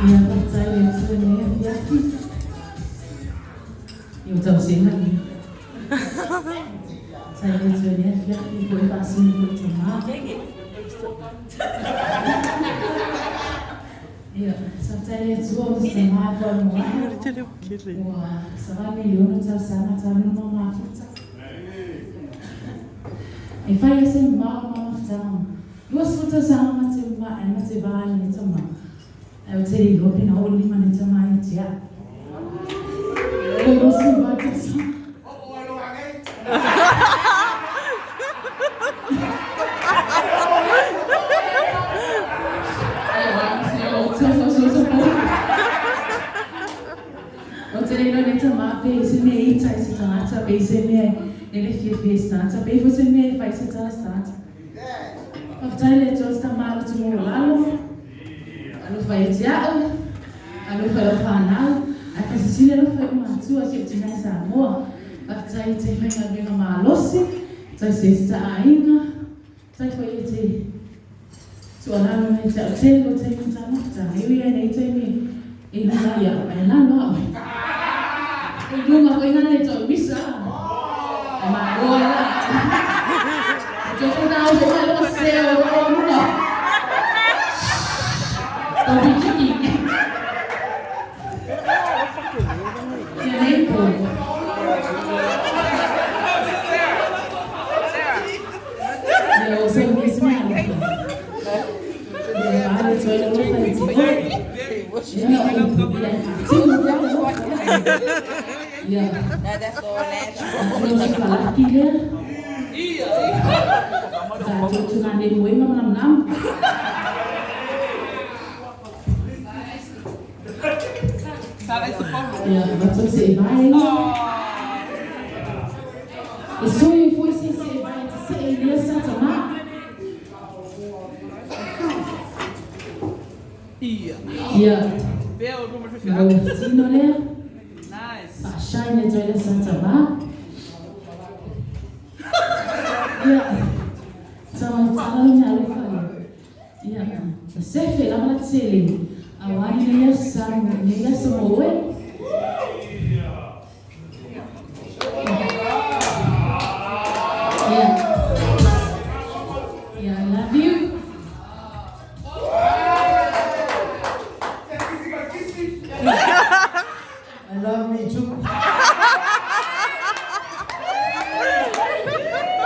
Ia faafetai i le Atua i lenei afiafi. Ia ua tausega le Faafetai i le Atua i lenei afiafi foi faasino foi tama. Ia, faafetai i le Atua o se tama e faanoano. Ua savali i ono tausaga talu ona mafuta. E fai ai se mamao ma mafutaga. 20 tausaga ma te ma te va i le tama. Ae ou te le iloa pe na oo i le lima nei tama ia te au. Ko 28 tausaga. Ou te le iloa nei tama pe i se mea e ita i se tagata, pe i se mea e le fiafia i se tagata, pe i foi se mea e fai se tala i se tagata. Faafetai le Atua se tama loto maualalo, alofa ia te a'u, alofa i lau fanau, ae faasilasila alofa i ou matua si ou tina i Samoa. Faafetai i te faigaluega malosi, faafetai i se aiga, faafetai foi i te tuualalo mai ia te a'u tele o taimi tama, faafetai e ui lava i nei taimi e luga ai a'u, ae lalo a'u. E luga foi na le toe misa. Ae malo ai la. E toe foi na au foi mai loa se o o luga. Don't be cheeky. Ia nei po. Ia o se mea se mea alofa. Ia vale toe alofa i te ia o ia faatino te alofa. Ia. Atonu o se palaki lea. Tatou tuna nei moe ma manamanama. Ia, matou se i vae ia. E sui foi se se vae te se i lea sa tama. Ia. Lau tino lea. Faashine atu ai lea sa tama. Ia. Tama tala le mea alofa lea. Ia, na sefe lava la te seleni, aua ni nei aso Samoa, nei aso mo oe.